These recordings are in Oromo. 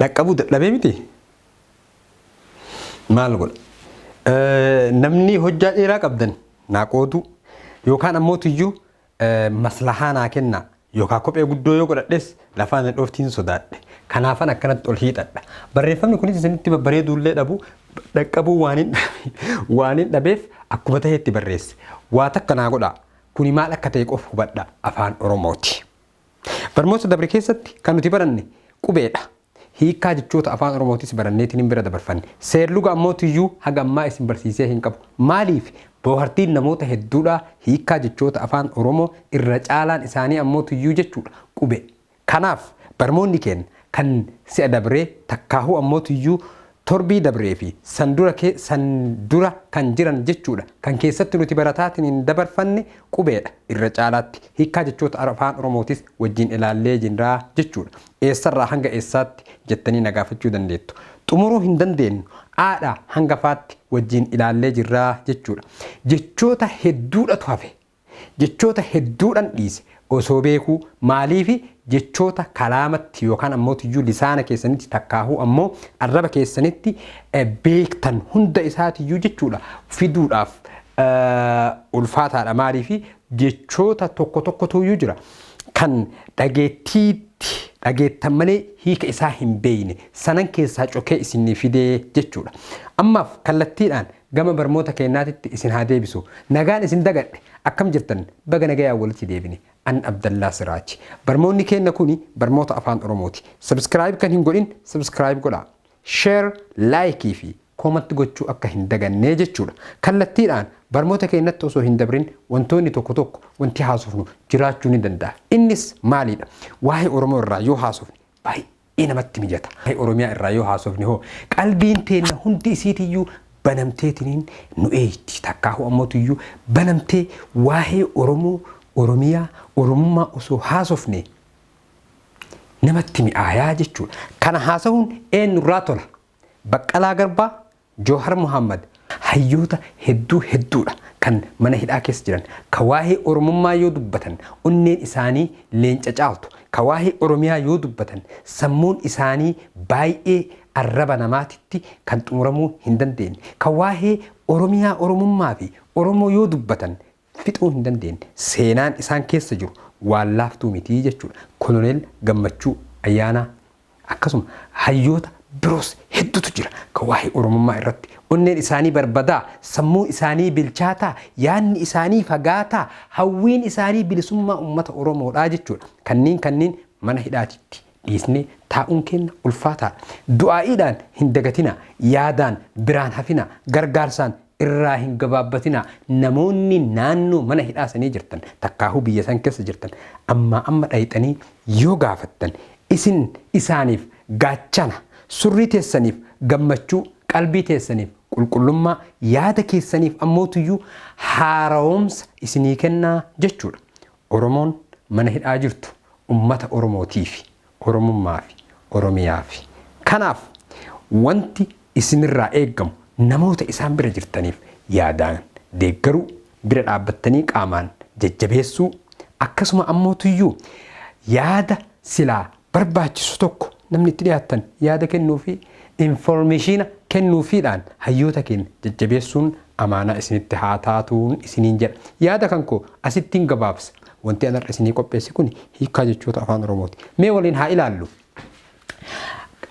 Dhaqqabuu dadhabee miti? Maal godha? Namni hojjaa dheeraa qabdan naa qooduu yookaan ammoo tiyyuu maslahaa naa kennaa yookaan kophee guddoo yoo godhadhes lafaa na dhooftiin sodaadhe. Kanaafan akkanatti ol hiixadha. Barreeffamni kunis isinitti babbareeduullee dhabu dhaqqabuu waan hin dhabeef akkuma tahetti barreesse. Waa takka naa godhaa. Kuni maal akka ta'e qofa hubadha afaan Oromooti. Barmoota dabre keessatti kan nuti baranne qubeedha. Hiikkaa jechoota afaan Oromootis baranneetiin bira dabarfanne. Seerluga ammoo tiyyuu haga ammaa isin barsiisee hin qabu. Maaliif? Boohartiin namoota hedduudhaa hiikkaa jechoota afaan Oromoo irra caalaan isaanii ammoo tiyyuu jechuudha qubee. Kanaaf barmoonni keenya kan si'a dabree takkaahuu ammoo tiyyuu torbii dabree fi san dura san dura kan jiran jechuudha. Kan keessatti nuti barataatiin hin dabarfanne qubeedha irra caalaatti. Hiikkaa jechoota afaan Oromootis wajjin ilaallee jirraa jechuudha. Eessarraa hanga eessaatti jettanii na gaafachuu dandeettu. Xumuruu hin dandeenyu. Aadhaa hanga faatti wajjin ilaallee jirraa jechuudha. Jechoota hedduudhatu hafe. Jechoota hedduudhan dhiise osoo beekuu maaliifi jechoota kalaamatti yookaan ammoo tiyyuu lisaana keessanitti takkaahuu ammoo arraba keessanitti beektan hunda isaatiyyuu jechuudha fiduudhaaf ulfaataadha maaliifi jechoota tokko tokkotuyyuu jira kan dhageettiitti dhageettan malee hiika isaa hin beekne sanan keessaa cokee isinii fidee jechuudha. Ammaaf kallattiidhaan gama barmoota keenyaatitti isin haa deebisu. Nagaan isin dagadhe akkam jirtan baga nagayaan walitti deebine. An Abdallaa Siraachi. Barmoonni keenya kuni barmoota afaan Oromooti. Subscribe kan hin godhin subscribe godhaa. Share, like fi comment gochuu akka hin dagannee jechuudha. Kallattiidhaan barmoota keenyatti osoo hin dabrin wantoonni tokko tokko wanti haasofnu jiraachuu ni danda'a. Innis maalidha? Waa'ee Oromoo irraa yoo haasofne baay'ee namatti mijata. Waa'ee Oromiyaa irraa yoo haasofne hoo qalbiin teenna hundi isiitiyyuu banamteetiniin nu eeydi. Takkaahuu ammootiyyuu banamtee waa'ee Oromoo, Oromiyaa, Oromummaa osoo haasofne namatti mi'aayaa jechuudha. Kana haasa'uun eenyurraa tola? Baqqalaa Garbaa, Joohar Muhammad hayyoota hedduu hedduudha kan mana hidhaa keessa jiran ka waa'ee Oromummaa yoo dubbatan onneen isaanii leenca caaltu ka waa'ee Oromiyaa yoo dubbatan sammuun isaanii baay'ee arraba namaatitti kan xumuramuu hin dandeenye ka waa'ee Oromiyaa Oromummaa fi Oromoo yoo dubbatan fixuu hin dandeenye seenaan isaan keessa jiru waan laaftuu mitii jechuudha. Koloneel Gammachuu Ayyaanaa akkasuma hayyoota biroos hedduutu jira kan waa'ee Oromummaa irratti onneen isaanii barbadaa, sammuun isaanii bilchaataa, yaadni isaanii fagaataa, hawwiin isaanii bilisummaa uummata Oromoodhaa jechuudha. Kanneen mana hidhaatitti dhiisnee taa'uun keenya ulfaataadha. Du'aa'iidhaan hin dagatinaa, yaadaan biraan hafinaa, gargaarsaan irraa hin gabaabbatinaa. Namoonni naannoo mana hidhaa sanii jirtan, takkaahuu biyya san keessa jirtan, ammaa amma dhayxanii yoo gaafattan isin isaaniif gaachana, surrii teessaniif gammachuu, qalbii teessaniif qulqullummaa, yaada keessaniif ammootuyyuu haara'oomsa isinii kennaa jechuudha. Oromoon mana hidhaa jirtu ummata Oromootiifi, Oromummaafi, Oromiyaafi. Kanaaf wanti isinirraa eeggamu namoota isaan bira jirtaniif yaadaan deeggaruu, bira dhaabbattanii qaamaan jajjabeessuu, akkasuma ammootuyyuu yaada silaa barbaachisu tokko namni itti dhiyaattan yaada kennuu fi informationa kennuufiidhaan hayyoota keenya jajjabeessuun amaanaa isinitti haa taatuun isiniin jedha. Yaada kan koo asittiin gabaabsa. Wanti an har'a isinii qopheesse kun hiikkaa jechoota afaan Oromooti. Mee waliin haa ilaallu.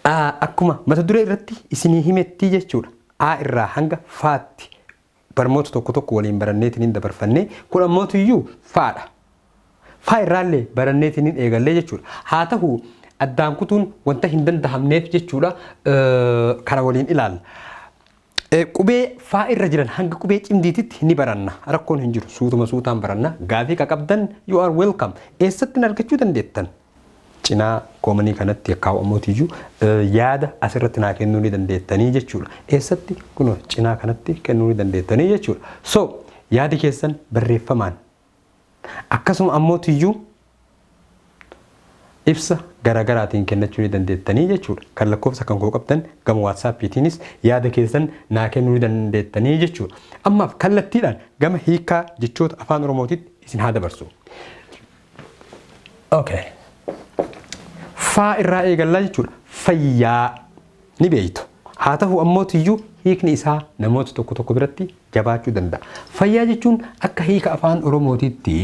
Akkuma mata duree irratti isinii himetti jechuudha. A irraa hanga Faatti barmoota tokko tokko waliin baranneetiin hin dabarfanne kun ammootiyyuu faadha. Faa irraallee baranneetiin hin eegallee jechuudha. Haa ta'u addaan kutuun wanta hin dandahamneef jechuudha kana waliin ilaalla. Qubee faa irra jiran hanga qubee cimdiititti ni baranna. Rakkoon hin jiru. Suutuma suutaan baranna. Gaafii qaqabdan you are welcome. Eessatti argachuu dandeettan? Cinaa koomanii kanatti kaawwamuutiyyuu yaada asirratti naa kennuu ni dandeettanii jechuudha. Eessatti kunoo cinaa kanatti kennuu ni dandeettanii jechuudha. So yaadi keessan barreeffamaan akkasuma ammootiyyuu ibsa garaagaraatiin kennachuu ni dandeettanii jechuudha. Kan lakkoofsa kan koo qabdan gama WhatsAppiitiinis yaada keessan naa kennuu ni dandeettanii jechuudha. Ammaaf kallattiidhaan gama hiikkaa jechoota afaan Oromootitti isin haa dabarsu. Okay. Faa irraa eegallaa jechuudha. Fayyaa ni beeytu. Haa ta'u ammootiyyuu hiikni isaa namoota tokko tokko biratti jabaachuu danda'a. Fayyaa jechuun akka hiika Afaan Oromootitti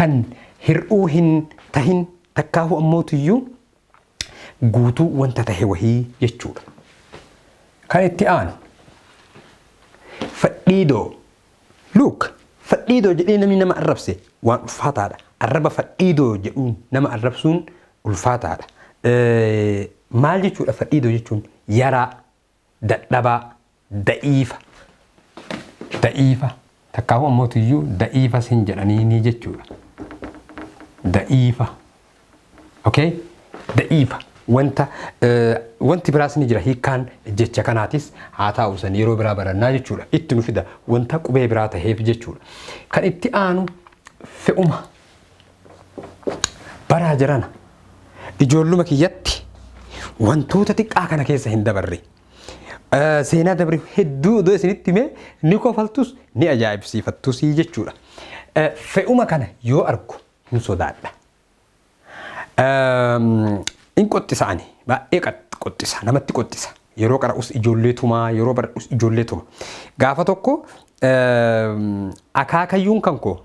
kan hir'uu hin tahin takkaahu ammootiyyuu guutuu wanta tahe wahii jechuudha. Kan itti aanu fadhiidoo. Look, fadhiidoo jedhee namni nama arrabse waan ulfaataadha. Arraba fadhiidoo jedhuun nama arrabsuun ulfaataadha. Maal jechuudha fadhiidoo jechuun? Yaraa, dadhabaa, da'iifa. Da'iifa. Takkaahuu ammootiyyuu da'iifas hin jedhaniini jechuudha. Da'iifa. Okay? Da'iifa. Wanta wanti biraas ni jira, hiikkaan jecha kanaatis haa taa'u, san yeroo biraa barannaa jechuudha. Itti nu fida wanta qubee biraa taheef jechuudha. Kan itti aanu fe'uma. Baraa jirana. Ijoolluma kiyyatti wantoota xiqqaa kana keessa hin dabarre. Seenaa dabre hedduu odoo isinitti himee ni kofaltus, ni ajaa'ibsiifattus jechuudha. Fe'uma kana yoo argu hin sodaadha. In qoxxisa, ani baay'ee qoxxisa, namatti qoxxisa. Yeroo qara'us ijoollee tumaa, yeroo baradhus ijoollee tuma. Gaafa tokko akaakayyuun kan koo,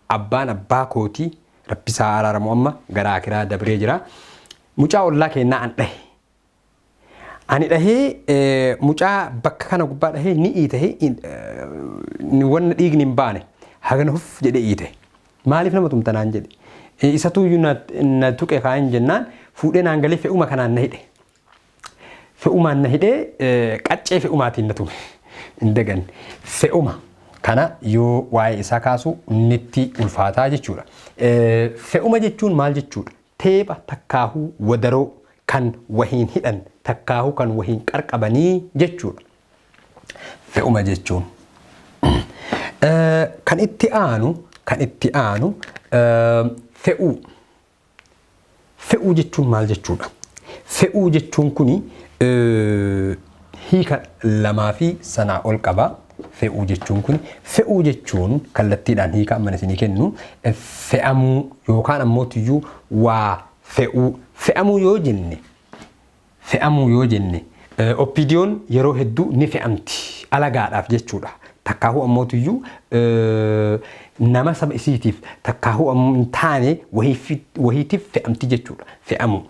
abbaan abbaa kootii, rabbisaa araaramu, amma gara akiraa dabree jira. Mucaa ollaa kennaa an dhahe. Ani dhahee mucaa bakka kana gubbaa dhahee ni iitahee, wanna dhiigni hin baane hagana huf jedhee iite. Maaliif nama tumta naan jedhe. Isatu iyyuu na tuqe kaan jennaan fuudhee naan galee fe'uma kanaan na hidhe. Fe'umaan na hidhee, qaccee fe'umaatiin na tume. Hin daganne. Fe'uma kana yoo waa'ee isaa kaasu nitti ulfaataa jechuudha. Fe'uma jechuun maal jechuudha? Teepha takkaahuu wadaroo kan wahiin hidhan takkaahuu kan wahiin qarqabanii jechuudha. Fe'uma jechuun. Kan itti aanu fe'uu. Fe'uu jechuun maal jechuudha? Fe'uu jechuun kuni hiika lamaa fi sanaa ol qaba. Fe'uu jechuun kun, fe'uu jechuun kallattiidhaan hiika amma isinii kennu, fe'amuu yookaan ammoo tiyyuu waa fe'uu. Fe'amuu yoo jenne, OPDOn yeroo hedduu ni fe'amti alagaadhaaf jechuudha. Takkaahuu ammootiyyuu nama saba isiitiif takkaahuu hin taane wahiitiif fe'amti jechuudha. Fe'amuu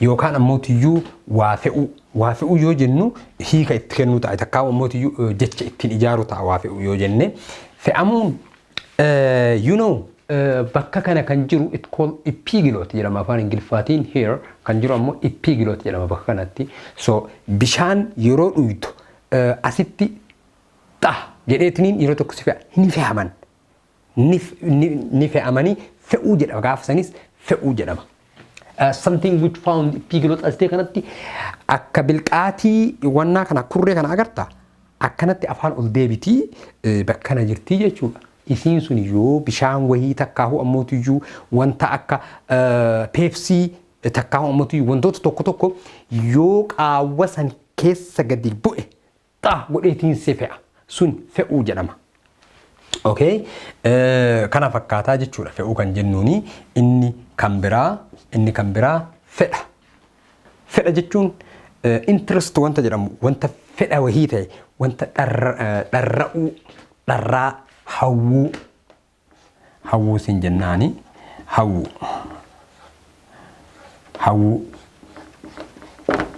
yookaan ammootiyyuu waa fe'uu. Waa fe'uu yoo jennu hiika itti kennuu ta'a. Takkaahuu ammootiyyuu jecha ittiin ijaaru ta'a waa fe'uu yoo jenne. Fe'amuun bakka kana kan jiru it called epiglot jedhama afaan Ingiliffaatiin. Here kan jiru ammoo epiglot jedhama bakka kanatti. So bishaan yeroo dhuytu asitti xa jedheetiniin yeroo tokko si fe'a, ni fe'aman. Ni fe'amanii, fe'uu jedhama, gaafa sanis fe'uu jedhama. Something which found epiglot asitee kanatti akka bilqaatii wannaa kana kurree kana agartaa, akkanatti afaan ol deebitii bakka kana jirtii jechuudha. Isiin sun yoo bishaan wahii takkaahuu ammootiyyuu wanta akka Pepsi takkaahuu ammootiyyuu wantoota tokko tokko yoo qaawwa san keessa gadi bu'e xa godheetiin si fe'a. Sun fe'uu jedhama. Okay? Kana fakkaataa jechuudha fe'uu kan jennuuni. Inni kan biraa fedha. Fedha jechuun interest wanta jedhamu, wanta fedha wahii ta'e, wanta dharra'uu, dharraa, hawwuu, hawwuu sin jennaani, hawwuu, hawwuu,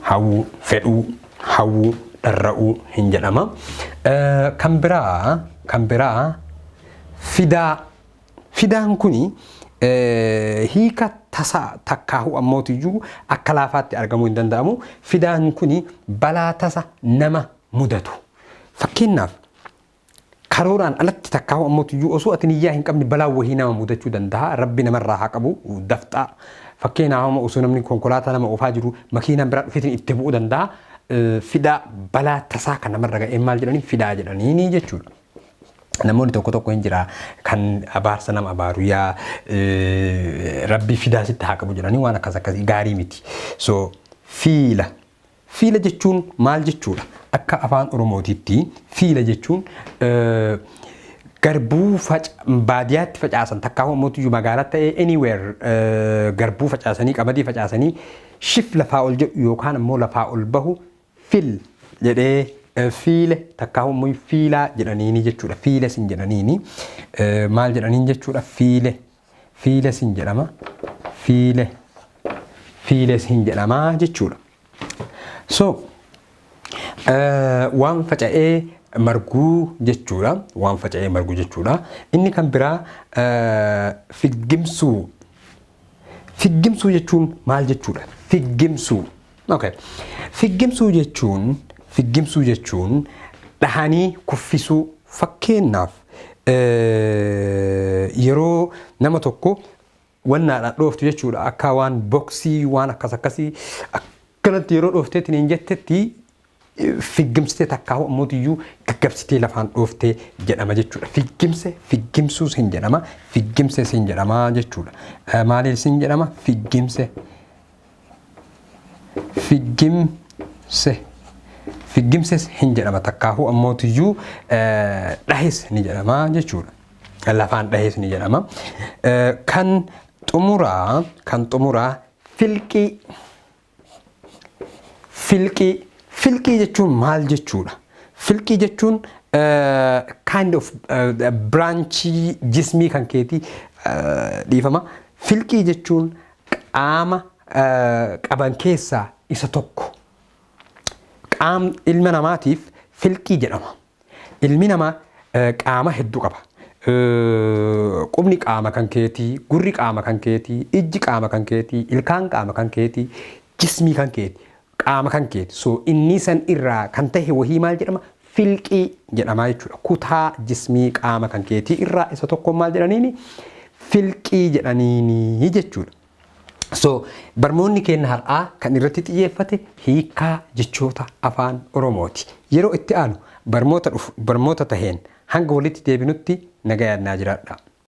hawwuu, fedhuu, hawwuu, dharra'uu hin jedhama. Kan biraa fidaa. Fidaan kuni hiika tasaa takkaahuu ammootiyyuu akka laafaatti argamuu hin danda'amu. Fidaan kuni balaa tasa nama mudatu. Fakkeenyaaf, karooraan alatti takkaahuu ammootiyyuu osoo ati niyyaa hin qabne balaa wahii nama mudachuu danda'a. Rabbi namarraa haa qabu dafxaa. Fakkeenyaaf, osoo namni konkolaataa nama oofaa jiru makiinaan biraa dhufeetiin itti bu'uu danda'a. Fidaa, balaa tasaa kan namarra ga'ee maal jedhanii, fidaa jedhanii jechuudha. Namoonni tokko tokko hin jira kan abaarsa nama abaaru, yaa rabbi fidaa sitti haa qabu jedhanii, waan akkas akkasii gaarii miti. So fiila. Fiila jechuun maal jechuudha? Akka Afaan Oromootitti fiila jechuun Garbuu baadiyyaatti facaasan, takkaa immoo magaalaa ta'ee, anywhere, garbuu facaasanii, qamadii facaasanii, shif lafaa ol jedhu yookaan immoo lafaa ol bahu fil jedhee, fiile takkaa immoo fiilaa jedhaniini jechuudha. Fiile sin jedhaniini. Maal jedhaniin jechuudha? Fiile. Fiile sin jedhama. Fiile. Fiile sin jedhama jechuudha. So waan faca'ee marguu jechuudha. Waan faca'ee marguu jechuudha. Inni kan biraa figgimsuu. Figgimsuu jechuun maal jechuudha? Figgimsuu. Okay. Figgimsuu jechuun dhahanii kuffisuu. Fakkeenyaaf, yeroo nama tokko wannaadhaan dhooftu jechuudha, akka waan boksii, waan akkas akkasii akkanatti yeroo dhoofteetiin hin jettetti, figgimsitee takkaa ammoo gaggabsitee lafaan dhooftee jedhama jechuudha. Figgimse, figgimsuus hin jedhama, figgimses hin jedhama jechuudha. Maaliif hin jedhama? Figgimse. Figgimse. Figgimses hin jedhama, takkaahuu ammootiyyuu dhahes ni jedhama jechuudha. Lafaan dhahes ni jedhama. Kan xumuraa filqii. Filqii. Filqii jechuun maal jechuudha? Filqii jechuun kind of branchii jismii kan keetii, dhiifama. Filqii jechuun qaama qaban keessaa isa tokko. Qaam ilma namaatiif filqii jedhama. Ilmi namaa qaama hedduu qaba. Qubni qaama kan keetii, gurri qaama kan keetii, ijji qaama kan keetii, ilkaan qaama kan keetii, jismii kan keetii, qaama kan keeti. So inni san irraa kan tahe wahii maal jedhama? Filqii jedhama jechuudha. Kutaa jismii qaama kan keetii irraa isa tokko maal jedhaniini? Filqii jedhaniini jechuudha. So barnoonni keenya har'aa kan irratti xiyyeeffate hiikaa jechoota Afaan Oromooti. Yeroo itti aanu barnoota dhufu barnoota taheen hanga walitti deebinutti nagaa yaadnaa jiraadha.